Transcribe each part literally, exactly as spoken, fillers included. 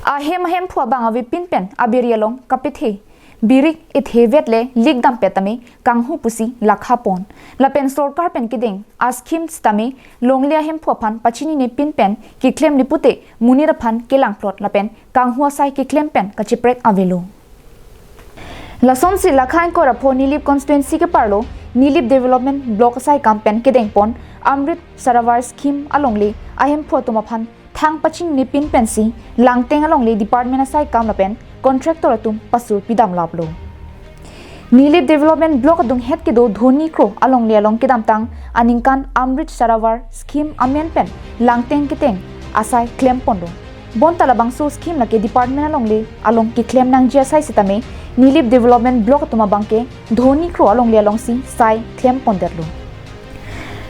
Ahem ahemphu abang avepin pen abiri along kapethe, birik ethe vet le lik dam pet tame kanghu pusi lakha pon. Lapen sorkar pen kedeng a-scheme sitame longle ahemphu aphan pachinine pin pen keklemle pute monit aphan kelangplot lapen kanghu asai keklem pen kacheprek avelo. Lasonsi lakha ingkoi ra pho Nilip constituency keparlo Nilip Development Block asai kam pen kedeng pon Amrit Sarovar scheme alongle ahemphu atum aphan thang pachinine pin pensi Langteng alongle department asai kam lapen contractor atum pasur pidam laplo. Nilip Development Block adunghet kedo Dhoni Kro alongle along kedamtang aningkan Amrit Sarovar scheme amen pen Langteng keteng asai klem ponlo. Bonta labangso scheme lake department alongle along keklem nangji asai sitame Nilip Development Block atum abangke Dhoni Kro alongle alongsi sai klem pondetlo.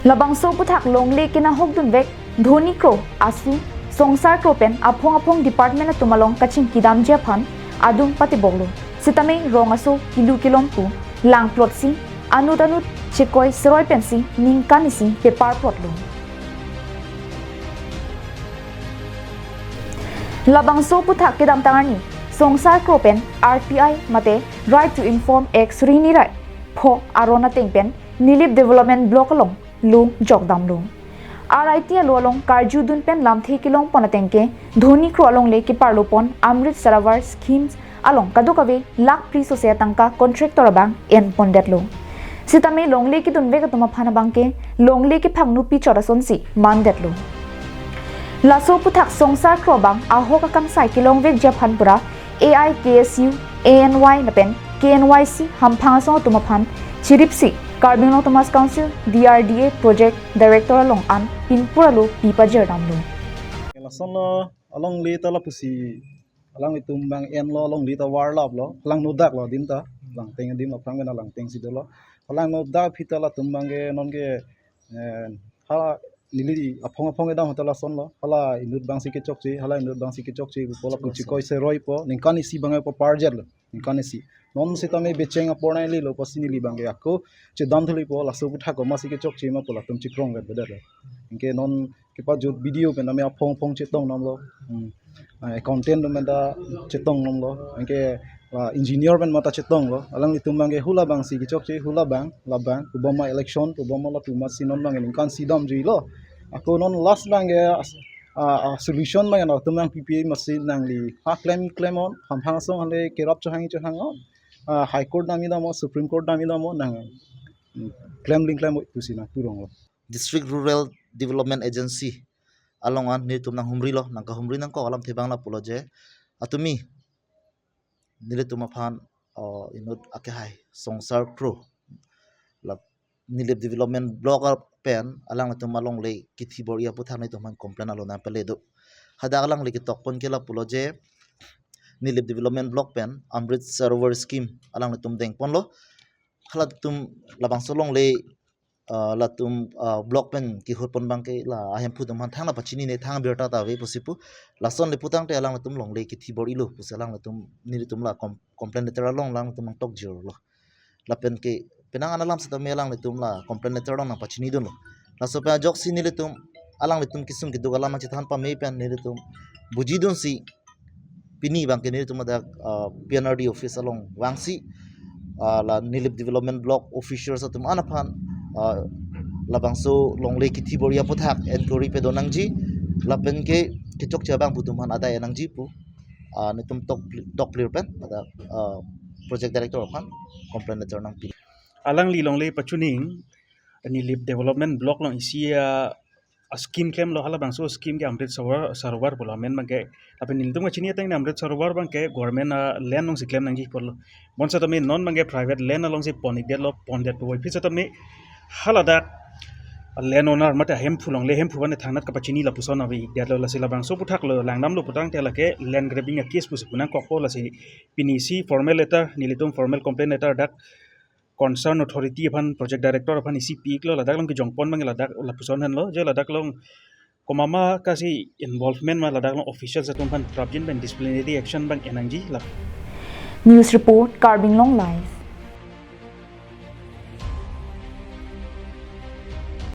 Labangso aphuthak longle kenahok dunvek Dhoni Kro asu Songsar Kro pen aphong aphong department atum along kachingki damji aphan adung patiboklo. Sitame rong aso kilu kelong pu langplotsi anut anut chekoi seroi pensi ningkan isi pepar plotlo. Labangso aphuthak kedamtang arni Songsar Kro pen R T I mate Right to Inform Act suri hini ra pho aron ateng pen Nilip Development Block along lo jokdamlo. R I T alo along karjudun pen lamthe kelong pon ateng ke Dhoni Kro alongle keparlo pon Amrit Sarovar schemes along kadokave lakh phli sose atangka contractor abang en pondetlo. Sitame longle kedunvek atum aphan abangke longle kephangno pichot asonsi mandetlo. Laso aphuthak Songsar Kro abang ahok akangsai kelongvekji aphan pura A I K S U, A N Y lapen K N Y C hamphang asong atum aphan chiripsi Karbi Anglong Autonomous Council, D R D A project director along an pinpur alo pi pajirdamlo. Lasonlo alongle ta lapusi alanglitum abang enlo, alongle ta varlaplo, alangno daklo adim ta, Langteng adim aphrang pen Langteng si dolo. Alangno dak aphi ta latum abangke nonke, eh, ha neli aphong aphong kedam ahut ta lasonlo, hala inut abangsi kechokche, hala inut abangsi kechokche, pu lapu chekoi seroi po, ningkan isi abangke po parjetlo, ningkan isi. Non sitame becheng apor nai lilo pusi neli abangke ako chedam thuli po, laso aphuthak komatsi kechokche ma pu latum chekrong vet bedetlo. Anke non kepajut B D O pen tame aphong aphong chetong damlo. Hmm. Ah, accountant pen ta chetong damlo. Anke, ah, engineer pen mata chetonglo. Alanglitum abangke hula abangsi kechokche, hula abang, labang, pu bom ma election, pu bom ma lapu amatsi non abang ningkan isi damjuilo. Ako non last abangke, ah, ah, solution abang latum abang P P A amatsi nangli. Ha klem klem on, hamphang asong hale kerap chohang chohang on. Ah, High Court damji dam o, Supreme Court damji dam o, nang, hmm, klem ling klem o pusi nangpuronglo. District Rural Development Agency along an nelitum nanghumrilo, nangkahumri nangkok alamthe abang lapulo je, atumi nelitum aphan, uh, inut akehai Songsar Kro, la Nilip Development Block pen alanglitum alongle kethi bor-i aphuthak nelitum aphan complain alo nangpale do. Hadak alongle ketok pon ke lapulo je, Nilip Development Block pen Amrit Sarovar scheme alanglitum deng ponlo. Halatum labangso alongle, ah, latum, ah, block pen kehut pon abangke la ahemphu atum aphan thang nangpachinine, thang birta ta ave pusi pu. Lason le putangte alanglitum alongle kethi bor-ilo pusi alanglitum nelitum la com-, complaint letter along alanglitum nangtok jirlo. Lapen ke penang an alam sitame alanglitum la complaint letter along nangpachinidunlo. Laso pen ajoksi nelitum alanglitum kesung keduk alam nangchethan pame pen nelitum bujidunsi pini abangke nelitum ladak, ah, P N R D office along vangsi, ah, la Nilip Development Block officials atum an aphan, ah, labangso alongle kethi bor-i aphuthak enquiry pedo nangji, lapen ke kechokche abang pu atum aphan adai nangji pu, ah, nelitum tok, tok clear pen ladak, ah, project director aphan complaint letter nangpi. Alangli alongle pachuning Nilip Development Block along isi, ah, a-scheme klemlo, halabangso scheme ke Amrit Sarovar, Sarovar pulo amen abangke. Lapen nelitum kachini ateng ne Amrit Sarovar abangke government, ah, land alongsi klem nangji pulo. Bonsitame non abangke private land alongsi pon-ikdetlo, pondet puvoiphit sitame haladak land owner mate ahemphu alongle ahemphu abang thangnat kapachini lapuson ave-ikdetlo, lasi labangso aphuthak lo langdamlo putangte lake land grabbing a-case pusi pu nangkokpo, lasi pini isi formal letter, nelitum formal complaint letter dak concern authority aphan, project director aphan isi pi-iklo, ladak along kejong pon abang ladak lapuson henlo, je ladak along komat ma kasi involvement ma ladak along officials atum aphan prapjin pen disciplinary action abang en nangji la. News report, Karbi Anglong Live.